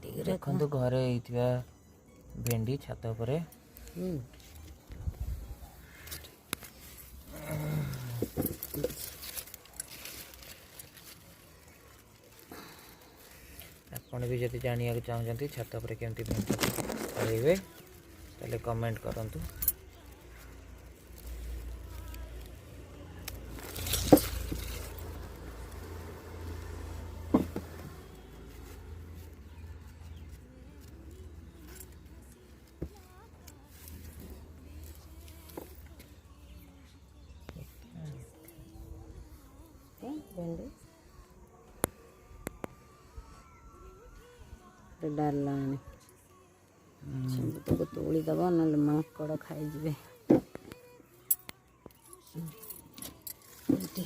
ଭେଣ୍ଡି। ଦେଖନ୍ତୁ, ଘରେ ହେଇଥିବା ଭେଣ୍ଡି ଛାତ ଉପରେ। ଆପଣ ବି ଯଦି ଜାଣିବାକୁ ଚାହୁଁଛନ୍ତି ଛାତ ଉପରେ କେମିତି ଭେଣ୍ଡି ଫଳେଇବେ, ତାହେଲେ କମେଣ୍ଟ କରନ୍ତୁ। ଭେଣ୍ଡି ଡାଲାଣି, ସବୁ ତାକୁ ତୋଳିଦବ, ନହେଲେ ମାଙ୍କଡ଼ ଖାଇଯିବେ। ଏଇଠି